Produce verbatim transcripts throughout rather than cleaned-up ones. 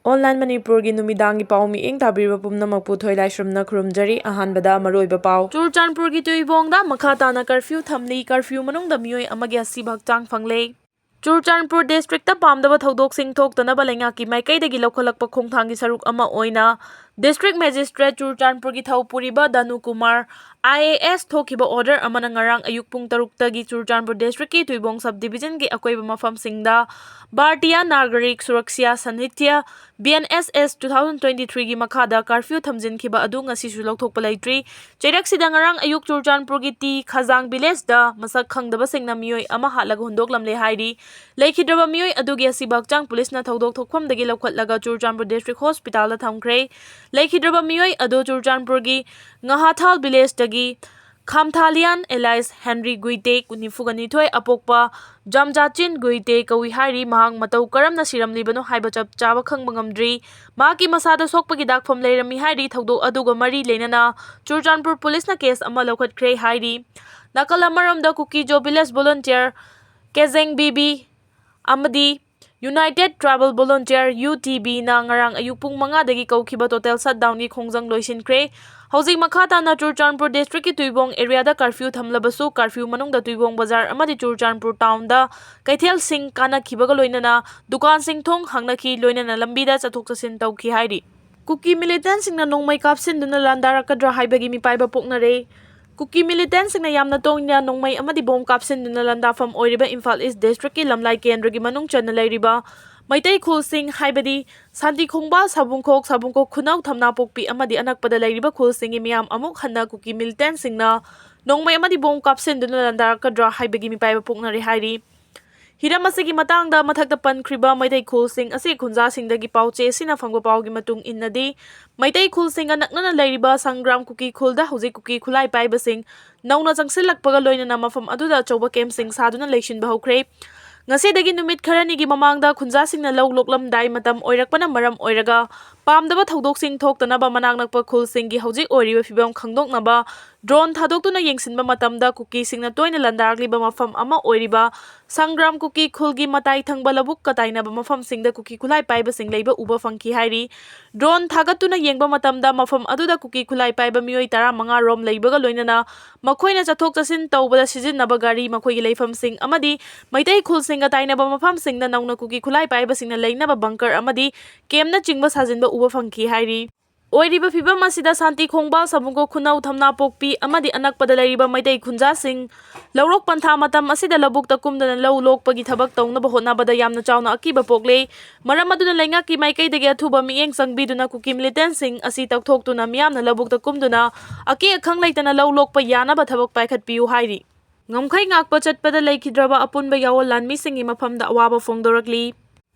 Online ꯃꯅꯤꯄꯨꯔꯒꯤ ꯅꯨꯃꯤꯗꯥꯡꯒꯤ ꯄꯥꯎ ꯃꯤꯠꯌꯦꯡ ꯇꯥꯕꯤꯔꯤꯕ ꯄꯨꯝꯅꯃꯛꯄꯨ ꯊꯣꯏꯂꯥꯏꯁ꯭ꯔꯝꯅ ꯈꯨꯔꯨꯝꯖꯔꯤ꯫ ꯑꯍꯥꯟꯕꯗ ꯃꯔꯨꯑꯣꯏꯕ ꯄꯥꯎ꯫ ꯆꯨꯔꯆꯥꯟꯄꯨꯔꯒꯤ ꯇꯨꯏꯕꯣꯡꯗ ꯃꯈꯥ ꯇꯥꯅ ꯀꯔꯐ꯭ꯌꯨ ꯊꯝꯂꯤ꯫ ꯀꯔꯐ꯭ꯌꯨ ꯃꯅꯨꯡꯗ ꯃꯤꯑꯣꯏ ꯑꯃꯒꯤ ꯑꯁꯤꯕ ꯍꯛꯆꯥꯡ ꯐꯪꯂꯦ꯫ ꯆꯨꯔꯆꯥꯟꯄꯨꯔ ꯗꯤꯁꯇ꯭ꯔꯤꯛꯇ ꯄꯥꯝꯗꯕ ꯊꯧꯗꯣꯛꯁꯤꯡ ꯊꯣꯛꯇꯅꯕ ꯂꯩꯉꯥꯛꯀꯤ ꯃꯥꯏꯀꯩꯗꯒꯤ ꯂꯧꯈꯠꯂꯛꯄ ꯈꯣꯡꯊꯥꯡꯒꯤ ꯁꯔꯨꯛ ꯑꯃ ꯑꯣꯏꯅ ꯗꯤꯁꯇ꯭ꯔꯤꯛ ꯃꯦꯖꯤꯁꯇ꯭ꯔꯦꯠ ꯆꯨꯔꯆꯥꯟꯄꯨꯔꯒꯤ ꯊꯧ ꯄꯨꯔꯤꯕ ꯗꯅꯨ ꯀꯨꯃꯥꯔ, ꯑꯥꯏ ꯑꯦ ꯑꯦꯁ, ꯊꯣꯛꯈꯤꯕ ꯑꯣꯔꯗꯔ ꯑꯃꯅ ꯉꯔꯥꯡ ꯑꯌꯨꯛ ꯄꯨꯡ ꯇꯔꯨꯛꯇꯒꯤ ꯆꯨꯔꯆꯥꯟꯄꯨꯔ ꯗꯤꯁꯇ꯭ꯔꯤꯛꯀꯤ ꯇꯨꯏꯕꯣꯡ ꯁꯕ ꯗꯤꯕꯤꯖꯟꯒꯤ ꯑꯀꯣꯏꯕ ꯃꯐꯝꯁꯤꯡꯗ Bharatiya Nagarik Suraksha Sanhita, B N S S, two thousand twenty-threeꯒꯤ ꯃꯈꯥꯗ ꯀꯔꯐ꯭ꯌꯨ ꯊꯝꯖꯤꯟꯈꯤꯕ ꯑꯗꯨ ꯉꯁꯤꯁꯨ ꯂꯧꯊꯣꯛꯄ ꯂꯩꯇ꯭ꯔꯤ꯫ ꯆꯩꯔꯛꯁꯤꯗ ꯉꯔꯥꯡ ꯑꯌꯨꯛ ꯆꯨꯔꯆꯥꯟꯄꯨꯔꯒꯤ ꯇꯤ ꯈꯖꯥꯡ ꯚꯤꯂꯦꯖꯇ ꯃꯁꯛ ꯈꯪꯗꯕꯁꯤꯡꯅ ꯃꯤꯑꯣꯏ ꯑꯃ ꯍꯥꯠꯂꯒ ꯍꯨꯟꯗꯣꯛꯂꯝꯂꯦ ꯍꯥꯏꯔꯤ꯫ ꯂꯩꯈꯤꯗ꯭ꯔꯕ ꯃꯤꯑꯣꯏ ꯑꯗꯨꯒꯤ ꯑꯁꯤꯕ ꯍꯛꯆꯥꯡ ꯄꯨꯂꯤꯁꯅ ꯊꯧꯗꯣꯛ ꯊꯣꯛꯐꯝꯗꯒꯤ ꯂꯧꯈꯠꯂꯒ ꯆꯨꯔꯆꯥꯟꯄꯨꯔ ꯗꯤꯁꯇ꯭ꯔꯤꯛ ꯍꯣꯁꯄꯤꯇꯥꯜꯗ ꯊꯝꯈ꯭ꯔꯦ꯫ ꯂꯩꯈꯤꯗ꯭ꯔꯕ ꯃꯤꯑꯣꯏ ꯑꯗꯨ ꯆꯨꯔꯆꯥꯟꯄꯨꯔꯒꯤ ꯉꯍꯥꯊꯥꯜ ꯚꯤꯂꯦꯖꯇꯒꯤ ꯈꯥꯝꯊꯥꯂꯤꯌꯥꯟ ꯑꯦꯂꯥꯏꯁ ꯍꯦꯟꯔꯤ ꯒꯨꯏꯇꯦ, ꯅꯤꯐꯨꯒ ꯅꯤꯊꯣꯏ, ꯑꯄꯣꯛꯄ ꯖꯥꯝꯖꯥꯆꯤꯟ ꯒꯨꯏꯇꯦ ꯀꯧꯏ ꯍꯥꯏꯔꯤ꯫ ꯃꯍꯥꯛ ꯃꯇꯧ ꯀꯔꯝꯅ ꯁꯤꯔꯝꯂꯤꯕꯅꯣ ꯍꯥꯏꯕ ꯆꯞ ꯆꯥꯕ ꯈꯪꯕ ꯉꯝꯗ꯭ꯔꯤ꯫ ꯃꯍꯥꯛꯀꯤ ꯃꯁꯥꯗ ꯁꯣꯛꯄꯒꯤ ꯗꯥꯛꯐꯝ ꯂꯩꯔꯝꯃꯤ ꯍꯥꯏꯔꯤ꯫ ꯊꯧꯗꯣꯛ ꯑꯗꯨꯒ ꯃꯔꯤ ꯂꯩꯅꯅ ꯆꯨꯔꯆꯥꯟꯄꯨꯔ ꯄꯨꯂꯤꯁꯅ ꯀꯦꯁ ꯑꯃ ꯂꯧꯈꯠꯈ꯭ꯔꯦ ꯍꯥꯏꯔꯤ꯫ ꯅꯥꯀꯜ ꯑꯃꯔꯣꯝꯗ ꯀꯨꯀꯤꯖꯣ ꯚꯤꯂꯦꯖ ꯚꯣꯂꯨꯟꯇꯤꯌꯔ ꯀꯦꯖꯦꯡ ꯕꯤꯕꯤ ꯑꯃꯗꯤ united tribal volunteer, U T ꯕꯤꯅ ꯉꯔꯥꯡ ꯑꯌꯨꯛ ꯄꯨꯡ ꯃꯉꯥꯗꯒꯤ ꯀꯧꯈꯤꯕ ꯇꯣꯇꯦꯜ ꯁꯠꯗꯥꯎꯟꯒꯤ ꯈꯣꯡꯖꯪ ꯂꯣꯏꯁꯤꯟꯈ꯭ꯔꯦ꯫ ꯍꯧꯖꯤꯛ ꯃꯈꯥ ꯇꯥꯅ ꯆꯨꯔꯆꯥꯟꯄꯨꯔ ꯗꯤꯁꯇ꯭ꯔꯤꯛꯀꯤ ꯇꯨꯏꯕꯣꯡ ꯑꯦꯔꯤꯌꯥꯗ ꯀꯔꯐ꯭ꯌꯨ ꯊꯝꯂꯕꯁꯨ, ꯀꯔꯐ꯭ꯌꯨ ꯃꯅꯨꯡꯗ ꯇꯨꯏꯕꯣꯡ ꯕꯖꯥꯔ ꯑꯃꯗꯤ ꯆꯨꯔꯆꯥꯟꯄꯨꯔ ꯇꯥꯎꯟꯗ ꯀꯩꯊꯦꯜꯁꯤꯡ ꯀꯥꯟꯅꯈꯤꯕꯒ ꯂꯣꯏꯅꯅ ꯗꯨꯀꯥꯟꯁꯤꯡ ꯊꯣꯡ ꯍꯥꯡꯅꯈꯤ, ꯂꯣꯏꯅꯅ ꯂꯝꯕꯤꯗ ꯆꯠꯊꯣꯛ ꯆꯠꯁꯤꯟ ꯇꯧꯈꯤ ꯍꯥꯏꯔꯤ꯫ ꯀꯨꯀꯤ ꯃꯤꯂꯤꯇꯦꯟꯁꯤꯡꯅ ꯅꯣꯡꯃꯩ ꯀꯥꯞꯁꯤꯟꯗꯨꯅ ꯂꯥꯟꯗꯥꯔꯛꯀꯗ꯭ꯔꯥ ꯍꯥꯏꯕꯒꯤ ꯃꯤꯄꯥꯏꯕ ꯄꯣꯛꯅꯔꯦ꯫ ꯀꯨꯀꯤ ꯃꯤꯂꯤꯇꯦꯟꯁꯤꯡꯅ ꯌꯥꯝꯅ ꯇꯣꯏꯅ ꯅꯣꯡꯃꯩ ꯑꯃꯗꯤ ꯕꯣꯝ ꯀꯥꯞꯁꯤꯟꯗꯨꯅ ꯂꯥꯟꯗꯥꯐꯝ ꯑꯣꯏꯔꯤꯕ ꯏꯝꯐꯥꯜ ꯏꯁ ꯗꯤꯁꯇ꯭ꯔꯤꯛꯀꯤ ꯂꯝꯂꯥꯏ ꯀꯦꯟꯗ꯭ꯔꯒꯤ ꯃꯅꯨꯡ ꯆꯟꯅ ꯂꯩꯔꯤꯕ ꯃꯩꯇꯩ ꯈꯨꯜꯁꯤꯡ, ꯍꯥꯏꯕꯗꯤ ꯁꯥꯟꯇꯤ ꯈꯣꯡꯕꯥꯜ, ꯁꯥꯕꯨꯡꯈꯣꯛ, ꯁꯥꯕꯨꯡꯈꯣꯛ ꯈꯨꯅꯧ, ꯊꯝꯅꯥꯄꯣꯛꯄꯤ ꯑꯃꯗꯤ ꯑꯅꯛꯄꯗ ꯂꯩꯔꯤꯕ ꯈꯨꯜꯁꯤꯡꯒꯤ ꯃꯤꯌꯥꯝ ꯑꯃꯨꯛ ꯍꯟꯅ ꯀꯨꯀꯤ ꯃꯤꯂꯤꯇꯦꯟꯁꯤꯡꯅ ꯅꯣꯡꯃꯩ ꯑꯃꯗꯤ ꯕꯣꯝ ꯀꯥꯞꯁꯤꯟꯗꯨꯅ ꯂꯥꯟꯗꯥꯔꯛꯀꯗ꯭ꯔꯥ ꯍꯥꯏꯕꯒꯤ ꯃꯤꯄꯥꯏꯕ ꯄꯣꯛꯅꯔꯦ ꯍꯥꯏꯔꯤ꯫ ꯍꯤꯔꯝ ꯑꯁꯤꯒꯤ ꯃꯇꯥꯡꯗ ꯃꯊꯛꯇ ꯄꯟꯈ꯭ꯔꯤꯕ ꯃꯩꯇꯩ ꯈꯨꯜꯁꯤꯡ ꯑꯁꯤ ꯈꯨꯟꯖꯥꯁꯤꯡꯗꯒꯤ ꯄꯥꯎ ꯆꯦ ꯑꯁꯤꯅ ꯐꯪꯕ ꯄꯥꯎꯒꯤ ꯃꯇꯨꯡ ꯏꯟꯅꯗꯤ, ꯃꯩꯇꯩ ꯈꯨꯜꯁꯤꯡꯒ ꯅꯛꯅꯅ ꯂꯩꯔꯤꯕ ꯁꯪꯒ꯭ꯔꯥꯝ ꯀꯨꯀꯤ ꯈꯨꯜꯗ ꯍꯧꯖꯤꯛ ꯀꯨꯀꯤ ꯈꯨꯠꯂꯥꯏ ꯄꯥꯏꯕꯁꯤꯡ ꯅꯧꯅ ꯆꯪꯁꯤꯜꯂꯛꯄꯒ ꯂꯣꯏꯅꯅ ꯃꯐꯝ ꯑꯗꯨꯗ ꯑꯆꯧꯕ ꯀꯦꯝꯞꯁꯤꯡ ꯁꯥꯗꯨꯅ ꯂꯩꯁꯤꯟꯕ ꯍꯧꯈ꯭ꯔꯦ꯫ ꯉꯁꯤꯗꯒꯤ ꯅꯨꯃꯤꯠ ꯈꯔꯅꯤꯒꯤ ꯃꯃꯥꯡꯗ ꯈꯨꯟꯖꯥꯁꯤꯡꯅ ꯂꯧ ꯂꯣꯛꯂꯝꯗꯥꯏ ꯃꯇꯝ ꯑꯣꯏꯔꯛꯄꯅ ꯃꯔꯝ ꯑꯣꯏꯔꯒ ꯄꯥꯝꯗꯕ ꯊꯧꯗꯣꯛꯁꯤꯡ ꯊꯣꯛꯇꯅꯕ ꯃꯅꯥꯛ ꯅꯛꯄ ꯈꯨꯜꯁꯤꯡꯒꯤ ꯍꯧꯖꯤꯛ ꯑꯣꯏꯔꯤꯕ ꯐꯤꯕꯝ ꯈꯪꯗꯣꯛꯅꯕ drone ꯊꯥꯗꯣꯛꯇꯨꯅ ꯌꯦꯡꯁꯤꯟꯕ ꯃꯇꯝꯗ ꯀꯨꯀꯤꯁꯤꯡꯅ ꯇꯣꯏꯅ ꯂꯥꯟꯗꯥꯔꯛꯂꯤꯕ ꯃꯐꯝ ꯑꯃ ꯑꯣꯏꯔꯤꯕ ꯁꯪꯒ꯭ꯔꯥꯝ ꯀꯨꯀꯤ ꯈꯨꯜꯒꯤ ꯃꯇꯥꯏ ꯊꯪꯕ ꯂꯧꯕꯨꯛꯀ ꯇꯥꯏꯅꯕ ꯃꯐꯝꯁꯤꯡꯗ ꯀꯨꯀꯤ ꯈꯨꯠꯂꯥꯏ ꯄꯥꯏꯕꯁꯤꯡ ꯂꯩꯕ ꯎꯕ ꯐꯪꯈꯤ ꯍꯥꯏꯔꯤ꯫ Drone ꯊꯥꯒꯠꯇꯨꯅ ꯌꯦꯡꯕ ꯃꯇꯝꯗ ꯃꯐꯝ ꯑꯗꯨꯗ ꯀꯨꯀꯤ ꯈꯨꯠꯂꯥꯏ ꯄꯥꯏꯕ ꯃꯤꯑꯣꯏ ꯇꯔꯥꯃꯉꯥ ꯔꯣꯝ ꯂꯩꯕꯒ ꯂꯣꯏꯅꯅ ꯃꯈꯣꯏꯅ ꯆꯠꯊꯣꯛ ꯆꯠꯁꯤꯟ ꯇꯧꯕꯗ ꯁꯤꯖꯤꯟꯅꯕ ꯒꯥꯔꯤ, ꯃꯈꯣꯏꯒꯤ ꯂꯩꯐꯝꯁꯤꯡ ꯑꯃꯗꯤ ꯃꯩꯇꯩ ꯈꯨꯜꯁꯤꯡꯒ ꯇꯥꯏꯅꯕ ꯃꯐꯝꯁꯤꯡꯗ ꯅꯧꯅ ꯀꯨꯀꯤ ꯈꯨꯠꯂꯥꯏ ꯄꯥꯏꯕꯁꯤꯡꯅ ꯂꯩꯅꯕ bunker ꯑꯃꯗꯤ campꯅꯆꯤꯡꯕ ꯁꯥꯖꯤꯟꯕ ꯎꯕ ꯐꯪꯈꯤ ꯍꯥꯏꯔꯤ꯫ ꯑꯣꯏꯔꯤꯕ ꯐꯤꯕꯝ ꯑꯁꯤꯗ ꯁꯥꯟꯇꯤ ꯈꯣꯡꯕꯥꯜ, ꯁꯃꯨꯒꯣ ꯈꯨꯅꯧ, ꯊꯝꯅꯥꯄꯣꯛꯄꯤ ꯑꯃꯗꯤ ꯑꯅꯛꯄꯗ ꯂꯩꯔꯤꯕ ꯃꯩꯇꯩ ꯈꯨꯟꯖꯥꯁꯤꯡ ꯂꯧꯔꯣꯛ ꯄꯟꯊꯥ ꯃꯇꯝ ꯑꯁꯤꯗ ꯂꯧꯕꯨꯛꯇ ꯀꯨꯝꯗꯨꯅ ꯂꯧ ꯂꯣꯛꯄꯒꯤ ꯊꯕꯛ ꯇꯧꯅꯕ ꯍꯣꯠꯅꯕꯗ ꯌꯥꯝꯅ ꯆꯥꯎꯅ ꯑꯀꯤꯕ ꯄꯣꯛꯂꯦ꯫ ꯃꯔꯝ ꯑꯗꯨꯅ ꯂꯩꯉꯥꯛꯀꯤ ꯃꯥꯏꯀꯩꯗꯒꯤ ꯑꯊꯨꯕ ꯃꯤꯠꯌꯦꯡ ꯆꯪꯕꯤꯗꯨꯅ ꯀꯨꯀꯤ militantꯁꯤꯡ ꯑꯁꯤ ꯇꯧꯊꯣꯛꯇꯨꯅ ꯃꯤꯌꯥꯝꯅ ꯂꯧꯕꯨꯛꯇ ꯀꯨꯝꯗꯨꯅ ꯑꯀꯤ ꯑꯈꯪ ꯂꯩꯇꯅ ꯂꯧ ꯂꯣꯛꯄ ꯌꯥꯅꯕ ꯊꯕꯛ ꯄꯥꯏꯈꯠꯄꯤꯌꯨ ꯍꯥꯏꯔꯤ꯫ ꯉꯝꯈꯩ ꯉꯥꯛꯄ ꯆꯠꯄꯗ ꯂꯩꯈꯤꯗ꯭ꯔꯕ ꯑꯄꯨꯟꯕ ꯌꯥꯑꯣꯜ ꯂꯥꯟꯃꯤꯁꯤꯡꯒꯤ ꯃꯐꯝꯗ ꯑꯋꯥꯕ ꯐꯣꯡꯗꯣꯔꯛꯂꯤ꯫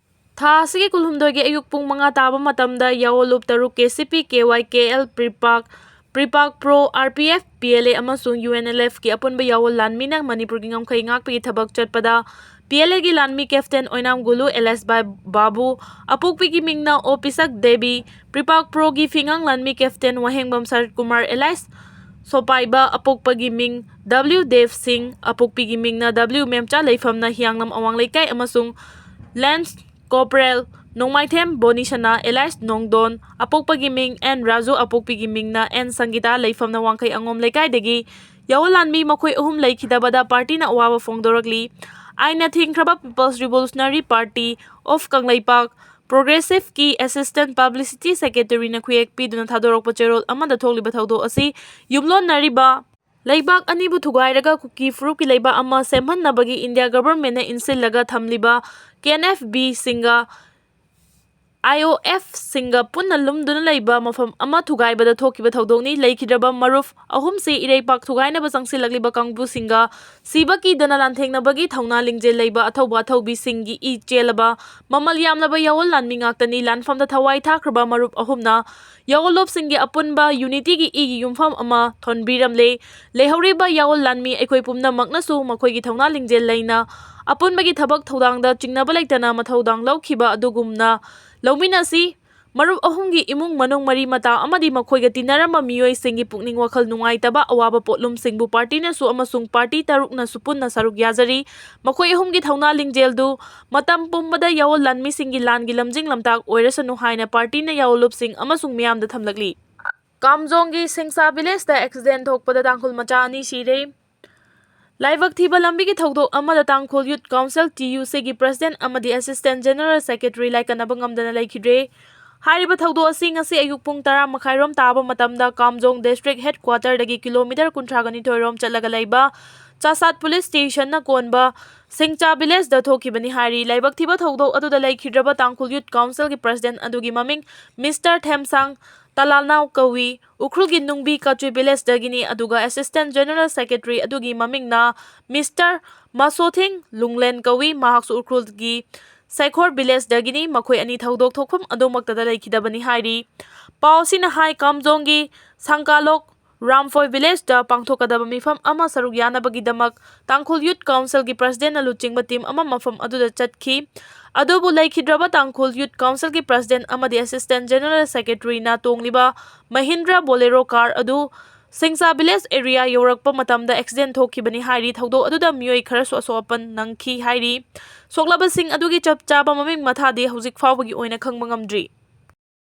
ꯊꯥ ꯑꯁꯤꯒꯤ ꯀꯨꯟꯍꯨꯝꯗꯣꯏꯒꯤ ꯑꯌꯨꯛ ꯄꯨꯡ ꯃꯉꯥ ꯇꯥꯕ ꯃꯇꯝꯗ ꯌꯥꯑꯣꯜ ꯂꯨꯞ ꯇꯔꯨꯛ, KCP, KY, KL, PREPAK, PREPAK Pro, RPF, PLA ꯑꯃꯁꯨꯡ UNLFꯀꯤ ꯑꯄꯨꯟꯕ ꯌꯥꯑꯣꯜ ꯂꯥꯟꯃꯤꯅ ꯃꯅꯤꯄꯨꯔꯒꯤ ꯉꯝꯈꯩ ꯉꯥꯛꯄꯒꯤ ꯊꯕꯛ ꯆꯠꯄꯗ PLAꯒꯤ ꯂꯥꯟꯃꯤ Captain ꯑꯣꯏꯅꯥꯝ ꯒꯨꯂꯨ alias ꯕꯥ-, ꯕꯥꯕꯨ, ꯑꯄꯣꯛꯄꯤꯒꯤ ꯃꯤꯡꯅ ꯑꯣ ꯄꯤꯁꯛ ꯗꯦꯕꯤ, PREPAK Proꯒꯤ ꯐꯤꯉꯥꯡ ꯂꯥꯟꯃꯤ Captain ꯋꯥꯍꯦꯡꯕꯝ ꯁꯔꯠ ꯀꯨꯃꯥꯔ alias ꯁꯣꯄꯥꯏꯕ, ꯑꯄꯣꯛꯄꯒꯤ ꯃꯤꯡ W ꯗꯦꯕ ꯁꯤꯡ, ꯑꯄꯣꯛꯄꯤꯒꯤ ꯃꯤꯡꯅ W ꯃꯦꯝꯆꯥ, ꯂꯩꯐꯝꯅ ꯍꯤꯌꯥꯡꯂꯝ ꯑꯋꯥꯡ ꯂꯩꯀꯥꯏ ꯑꯃꯁꯨꯡ Lance Corporal ꯅꯣꯡꯃꯥꯏꯊꯦꯝ ꯕꯣꯅꯤꯁꯅꯥ alias ꯅꯣꯡꯗꯣꯟ, ꯑꯄꯣꯛꯄꯒꯤ ꯃꯤꯡ N ꯔꯥꯖꯨ, ꯑꯄꯣꯛꯄꯤꯒꯤ ꯃꯤꯡꯅ N ꯁꯪꯒꯤꯇꯥ, ꯂꯩꯐꯝꯅ ꯋꯥꯡꯈꯩ ꯑꯉꯣꯝ ꯂꯩꯀꯥꯏꯗꯒꯤ ꯌꯥꯑꯣꯜ ꯂꯥꯟꯃꯤ ꯃꯈꯣꯏ ꯑꯍꯨꯝ ꯂꯩꯈꯤꯗꯕꯗ ꯄꯥꯔꯇꯤꯅ ꯑꯋꯥꯕ ꯐꯣꯡꯗꯣꯔꯛꯂꯤ꯫ ꯑꯥꯏꯟꯅ ꯊꯤꯡꯈ꯭ꯔꯕ People's Revolutionary Party of Kangleipak, Progressiveꯀꯤ Assistant Publicity Secretaryꯅ ꯈꯨꯌꯦꯛ ꯄꯤꯗꯨꯅ ꯊꯥꯗꯣꯔꯛꯄ ꯆꯦꯔꯣꯜ ꯑꯃꯗ ꯊꯣꯛꯂꯤꯕ ꯊꯧꯗꯣꯛ ꯑꯁꯤ ꯌꯨꯝꯂꯣꯟꯅꯔꯤꯕ ꯂꯩꯕꯥꯛ ꯑꯅꯤꯕꯨ ꯊꯨꯒꯥꯏꯔꯒ ꯀꯨꯀꯤ ꯐꯨꯔꯨꯞꯀꯤ ꯂꯩꯕꯥꯛ ꯑꯃ ꯁꯦꯝꯍꯟꯅꯕꯒꯤ ꯏꯟꯗꯤꯌꯥ governmentꯅ ꯏꯟꯁꯤꯜꯂꯒ ꯊꯝꯂꯤꯕ KNFBꯁꯤꯡꯒ IOFꯁꯤꯡꯒ ꯄꯨꯟꯅ ꯂꯨꯝꯗꯨꯅ ꯂꯩꯕ ꯃꯐꯝ ꯑꯃ ꯊꯨꯒꯥꯏꯕꯗ ꯊꯣꯛꯈꯤꯕ ꯊꯧꯗꯣꯛꯅꯤ꯫ ꯂꯩꯈꯤꯗ꯭ꯔꯕ ꯃꯔꯨꯞ ꯑꯍꯨꯝꯁꯤ ꯏꯔꯩꯄꯥꯛ ꯊꯨꯒꯥꯏꯅꯕ ꯆꯪꯁꯤꯜꯂꯛꯂꯤꯕ ꯀꯥꯡꯕꯨꯁꯤꯡꯒ ꯁꯤꯕ ꯀꯤꯗꯅ ꯂꯥꯟꯊꯦꯡꯅꯕꯒꯤ ꯊꯧꯅꯥ ꯂꯤꯡꯖꯦꯜ ꯂꯩꯕ ꯑꯊꯧꯕ ꯑꯊꯧꯕꯤꯁꯤꯡꯒꯤ ꯏ ꯆꯦꯜꯂꯕ ꯃꯃꯜ ꯌꯥꯝꯂꯕ ꯌꯥꯑꯣꯜ ꯂꯥꯟꯃꯤ ꯉꯥꯛꯇꯅꯤ꯫ ꯂꯥꯟꯐꯝꯗ ꯊꯋꯥꯏ ꯊꯥꯈ꯭ꯔꯕ ꯃꯔꯨꯞ ꯑꯍꯨꯝꯅ ꯌꯥꯑꯣꯜꯂꯣꯞꯁꯤꯡꯒꯤ ꯑꯄꯨꯟꯕ unityꯒꯤ ꯏꯒꯤ ꯌꯨꯝꯐꯝ ꯑꯃ ꯊꯣꯟꯕꯤꯔꯝꯂꯦ꯫ ꯂꯩꯍꯧꯔꯤꯕ ꯌꯥꯑꯣꯜ ꯂꯥꯟꯃꯤ ꯑꯩꯈꯣꯏ ꯄꯨꯝꯅꯃꯛꯅꯁꯨ ꯃꯈꯣꯏꯒꯤ ꯊꯧꯅꯥ ꯂꯤꯡꯖꯦꯜ ꯂꯩꯅ ꯑꯄꯨꯟꯕꯒꯤ ꯊꯕꯛ ꯊꯧꯗꯥꯡꯗ ꯆꯤꯡꯅꯕ ꯂꯩꯇꯅ ꯃꯊꯧꯗꯥꯡ ꯂꯧꯈꯤꯕ ꯑꯗꯨꯒꯨꯝꯅ ꯂꯧꯃꯤꯟꯅꯁꯤ꯫ ꯃꯔꯨꯞ ꯑꯍꯨꯝꯒꯤ ꯏꯃꯨꯡ ꯃꯅꯨꯡ, ꯃꯔꯤ ꯃꯇꯥ ꯑꯃꯗꯤ ꯃꯈꯣꯏꯒ ꯇꯤꯟꯅꯔꯝꯕ ꯃꯤꯑꯣꯏꯁꯤꯡꯒꯤ ꯄꯨꯛꯅꯤꯡ ꯋꯥꯈꯜ ꯅꯨꯡꯉꯥꯏꯇꯕ ꯑꯋꯥꯕ ꯄꯣꯠꯂꯨꯝꯁꯤꯡꯕꯨ ꯄꯥꯔꯇꯤꯅꯁꯨ ꯑꯃꯁꯨꯡ ꯄꯥꯔꯇꯤ ꯇꯔꯨꯛꯅꯁꯨ ꯄꯨꯟꯅ ꯁꯔꯨꯛ ꯌꯥꯖꯔꯤ꯫ ꯃꯈꯣꯏ ꯑꯍꯨꯝꯒꯤ ꯊꯧꯅꯥ ꯂꯤꯡꯖꯦꯜꯗꯨ ꯃꯇꯝ ꯄꯨꯝꯕꯗ ꯌꯥꯑꯣꯜ ꯂꯥꯟꯃꯤꯁꯤꯡꯒꯤ ꯂꯥꯟꯒꯤ ꯂꯝꯖꯤꯡ ꯂꯝꯇꯥꯛ ꯑꯣꯏꯔꯁꯅꯨ ꯍꯥꯏꯅ ꯄꯥꯔꯇꯤꯅ ꯌꯥꯑꯣꯜꯂꯨꯞꯁꯤꯡ ꯑꯃꯁꯨꯡ ꯃꯤꯌꯥꯝꯗ ꯊꯝꯂꯛꯂꯤ꯫ ꯀꯥꯝꯖꯣꯡꯒꯤ ꯁꯤꯡꯁꯥ ꯚꯤꯂꯦꯖꯇ ꯑꯦꯛꯁꯤꯗꯦꯟ ꯊꯣꯛꯄꯗ ꯇꯥꯡꯈꯨꯜ ꯃꯆꯥ ꯑꯅꯤ ꯁꯤꯔꯦ꯫ ꯂꯥꯏꯕꯛ ꯊꯤꯕ ꯂꯝꯕꯤꯒꯤ ꯊꯧꯗꯣꯛ ꯑꯃꯗ ꯇꯥꯡꯈꯨꯜ ꯌꯨꯠ ꯀꯥꯎꯟꯁꯤꯜ, ꯇꯤ ꯌꯨ ꯁꯤꯒꯤ ꯄ꯭ꯔꯁꯤꯗꯦꯟꯠ ꯑꯃꯗꯤ ꯑꯦꯁꯤꯁꯇꯦꯟꯠ ꯖꯦꯅꯔꯦꯜ ꯁꯦꯀ꯭ꯔꯦꯇꯔꯤ ꯂꯥꯏꯀꯠꯅꯕ ꯉꯝꯗꯅ ꯂꯩꯈꯤꯗ꯭ꯔꯦ꯫ ꯍꯥꯏꯔꯤꯕ ꯊꯧꯗꯣꯛ ꯑꯁꯤ ꯉꯁꯤ ꯑꯌꯨꯛ ꯄꯨꯡ ꯇꯔꯥ ꯃꯈꯥꯏꯔꯣꯝ ꯇꯥꯕ ꯃꯇꯝꯗ ꯀꯥꯝꯖꯣꯡ ꯗꯤꯁꯇ꯭ꯔꯤꯛ ꯍꯦꯗꯀ꯭ꯋꯥꯇꯔꯗꯒꯤ ꯀꯤꯂꯣꯃꯤꯇꯔ ꯀꯨꯟꯊ꯭ꯔꯥꯒ ꯅꯤꯊꯣꯏ ꯔꯣꯝ ꯆꯠꯂꯒ ꯂꯩꯕ ꯆꯥꯁꯥꯠ ꯄꯨꯂꯤꯁ ꯁ꯭ꯇꯦꯁꯟꯅ ꯀꯣꯟꯕ ꯁꯤꯡꯆꯥ ꯚꯤꯂꯦꯖꯗ ꯊꯣꯛꯈꯤꯕꯅꯤ ꯍꯥꯏꯔꯤ꯫ ꯂꯥꯏꯕꯛ ꯊꯤꯕ ꯊꯧꯗꯣꯛ ꯑꯗꯨꯗ ꯂꯩꯈꯤꯗ꯭ꯔꯕ ꯇꯥꯡꯈꯨꯜ ꯌꯨꯠ ꯀꯥꯎꯟꯁꯤꯜꯒꯤ ꯄ꯭ꯔꯁꯤꯗꯦꯟꯠ ꯑꯗꯨꯒꯤ ꯃꯃꯤꯡ ꯃꯤꯁꯇꯔ ꯊꯦꯝꯁꯥꯡ ꯇꯂꯥꯜꯅꯥꯎ ꯀꯧꯏ꯫ ꯎꯈ꯭ꯔꯨꯜꯒꯤ ꯅꯨꯡꯕꯤ ꯀꯆꯨꯏ ꯚꯤꯂꯦꯖꯗꯒꯤꯅꯤ, ꯑꯗꯨꯒ ꯑꯦꯁꯤꯁꯇꯦꯟꯠ ꯖꯦꯅꯔꯦꯜ ꯁꯦꯀ꯭ꯔꯦꯇꯔꯤ ꯑꯗꯨꯒꯤ ꯃꯃꯤꯡꯅ ꯃꯤꯁꯇꯔ ꯃꯁꯣꯊꯤꯡ ꯂꯨꯡꯂꯦꯟ ꯀꯧꯏ꯫ ꯃꯍꯥꯛꯁꯨ ꯎꯈ꯭ꯔꯨꯜꯒꯤ ꯁꯩꯈꯣꯔ ꯚꯤꯂꯦꯖꯗꯒꯤꯅꯤ꯫ ꯃꯈꯣꯏ ꯑꯅꯤ ꯊꯧꯗꯣꯛ ꯊꯣꯛꯐꯝ ꯑꯗꯨꯃꯛꯇꯗ ꯂꯩꯈꯤꯗꯕꯅꯤ ꯍꯥꯏꯔꯤ꯫ ꯄꯥꯎ ꯑꯁꯤꯅ ꯍꯥꯏ, ꯀꯥꯝꯖꯣꯡꯒꯤ ꯁꯪꯀꯥꯂꯣꯛ ꯔꯥꯝꯐꯣꯏ ꯚꯤꯂꯦꯖꯇ ꯄꯥꯡꯊꯣꯛꯀꯗꯕ ꯃꯤꯐꯝ ꯑꯃ ꯁꯔꯨꯛ ꯌꯥꯅꯕꯒꯤꯗꯃꯛ ꯇꯥꯡꯈꯨꯜ ꯌꯨꯠ ꯀꯥꯎꯟꯁꯤꯜꯒꯤ ꯄ꯭ꯔꯁꯤꯗꯦꯟꯠꯅ ꯂꯨꯆꯤꯡꯕ ꯇꯤꯝ ꯑꯃ ꯃꯐꯝ ꯑꯗꯨꯗ ꯆꯠꯈꯤ꯫ ꯑꯗꯨꯕꯨ ꯂꯩꯈꯤꯗ꯭ꯔꯕ ꯇꯥꯡꯈꯨꯜ ꯌꯨꯠ ꯀꯥꯎꯟꯁꯤꯜꯒꯤ ꯄ꯭ꯔꯁꯤꯗꯦꯟꯠ ꯑꯃꯗꯤ ꯑꯦꯁꯤꯁꯇꯦꯟꯠ ꯖꯦꯅꯔꯦꯜ ꯁꯦꯀ꯭ꯔꯦꯇꯔꯤꯅ ꯇꯣꯡꯂꯤꯕ ꯃꯍꯤꯟꯗ꯭ꯔ ꯕꯣꯂꯦꯔꯣ ꯀꯥꯔ ꯑꯗꯨ ꯁꯤꯡꯁꯥ ꯚꯤꯂꯦꯖ ꯑꯦꯔꯤꯌꯥ ꯌꯧꯔꯛꯄ ꯃꯇꯝꯗ ꯑꯦꯛꯁꯤꯗꯦꯟꯠ ꯊꯣꯛꯈꯤꯕꯅꯤ ꯍꯥꯏꯔꯤ꯫ ꯊꯧꯗꯣꯛ ꯑꯗꯨꯗ ꯃꯤꯑꯣꯏ ꯈꯔꯁꯨ ꯑꯁꯣꯛ ꯑꯄꯟ ꯅꯪꯈꯤ ꯍꯥꯏꯔꯤ꯫ ꯁꯣꯛꯂꯕꯁꯤꯡ ꯑꯗꯨꯒꯤ ꯆꯞ ꯆꯥꯕ ꯃꯃꯤꯡ ꯃꯊꯥꯗꯤ ꯍꯧꯖꯤꯛ ꯐꯥꯎꯕꯒꯤ ꯑꯣꯏꯅ ꯈꯪꯕ ꯉꯝꯗ꯭ꯔꯤ꯫